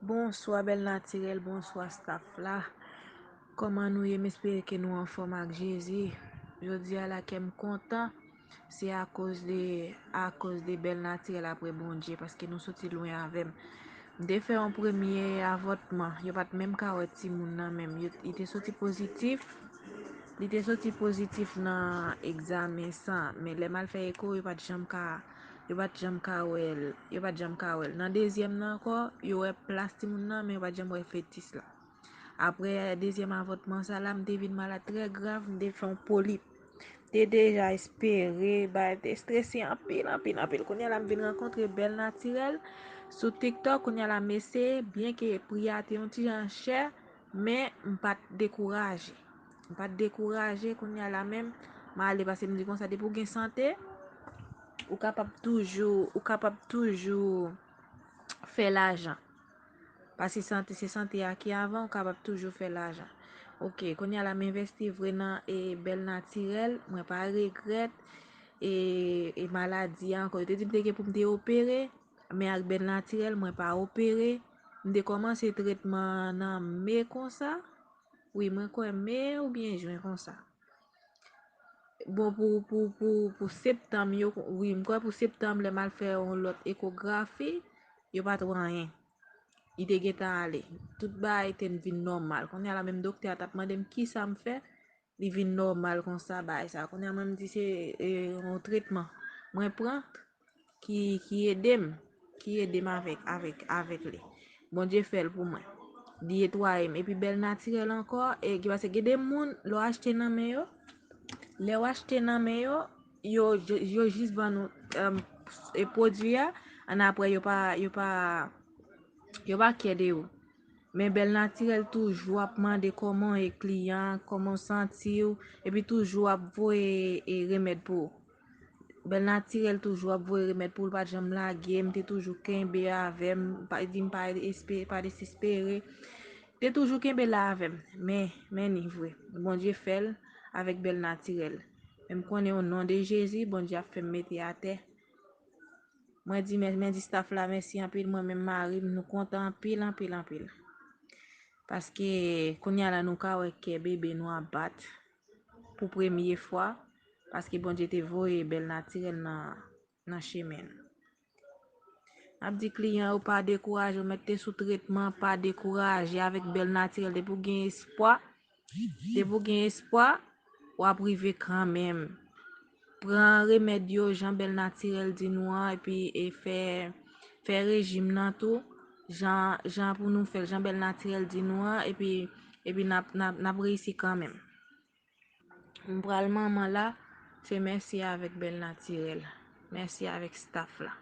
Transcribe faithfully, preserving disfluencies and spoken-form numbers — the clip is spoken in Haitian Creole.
Bonswa Bèl Natirèl, bonswa staff la. Kòman nou ye? M espere ke nou anfòm ak Jezi. Jodi a la kè m kontan, se akoz de, akoz de Bèl Natirèl apre Bondye, paske nou soti lwen avè m. M te fè yon premye avòtman, yo pa t menm ka wè timoun nan menm. Yo, li te soti pozitif, li te soti pozitif nan egzamen san, men lè m al fè eko, yo pa t janm ka, yo pa t janm ka wè l, yo pa t janm ka wè l. Nan dezyèm nan ankò, yo wè plas timoun nan, men yo pa t janm wè fetis la. Apre dezyèm avòtman sa la, m te vin malad trè grav, m te fè yon polip. M te deja espere, bagay te strese anpil, anpil, anpil. Kounye a la, m vin rankontre Bèl Natirèl sou TikTok. Kounye a la, m eseye, byen ke pri a te yon ti jan chè, men m pa t dekouraje. M pa t dekouraje, kounye a la menm, m ale, paske m di konsa, depi w gen sante, ou kapab toujou, ou kapab toujou fè lajan. Paske sante, se sante a ki avan, ou kapab toujou fè lajan. Ok, kounye a la m envesti vre nan e, Bèl Natirèl, mwen pa regrèt, e, e maladi a ankò. Yo te di m te gen pou m te opere, men ak Bèl Natirèl, mwen pa opere. M te kòmanse tretman nan me konsa. Wi, mwen kwè me oubyen jen konsa. Bon, pou, pou, pou, pou septanm, yo, wi, m kwè pou septanm, lè m al fè yon lòt ekografi, yo pa t wè anyen. Li te gentan ale. Tout bagay te vin nòmal. Kounye a la, menm doktè a t ap mande m kisa m fè, li vin nòmal konsa, bagay sa. Kounye a, mwen, m di se, e, yon tretman mwen pran ki, ki ede m, ki ede m avèk, avèk, avèk li. Bondye fè l pou mwen. Li netwaye m. Epi Bèl Natirèl ankò, e, ki pase, gen de moun, lè w achte nan men yo, lè w achte nan men yo, yo, yo jis ban nou, em, e, pwodui a, annapre yo pa, yo pa, yo pa kè de ou. Men Bèl Natirèl toujou ap mande kòman w ye kliyan, kòman w santi w, epi toujou ap voye, e, remèd pou ou. Bèl Natirèl toujou ap voye remèd pou ou, l pa t janm lage m, te toujou kenbe avè m, pa, di m pa espe-, pa desespere. Te toujou kenbe la avè m. Men, men ni vre. Bondye fè l avèk Bèl Natirèl. Men m konnen o non de Jezi, Bondye ap fè m mete atè. Mwen di, men, men di staff la mèsi anpil, mwen menm mari m, nou kontan anpil, anpil, anpil. Paske kounye a la nou ka wè kè bebe nou ap bat pou premye fwa, paske Bondye te voye Bèl Natirèl nan, nan chemen nou. N ap di kliyan yo pa dekouraje, ou mèt te sou tretman, pa dekouraje avèk Bèl Natirèl, depi w gen espwa, depi w gen espwa, w ap rive kanmenm. Pran remèd yo jan Bèl Natirèl di nou an, epi e fè, fè rejim nan tou, jan, jan pou nou fè l, jan Bèl Natirèl di nou an, epi, epi n ap, n ap, n ap reyisi kanmenm. M pral manman la, se mèsi avèk Bèl Natirèl. Mèsi avèk staff la.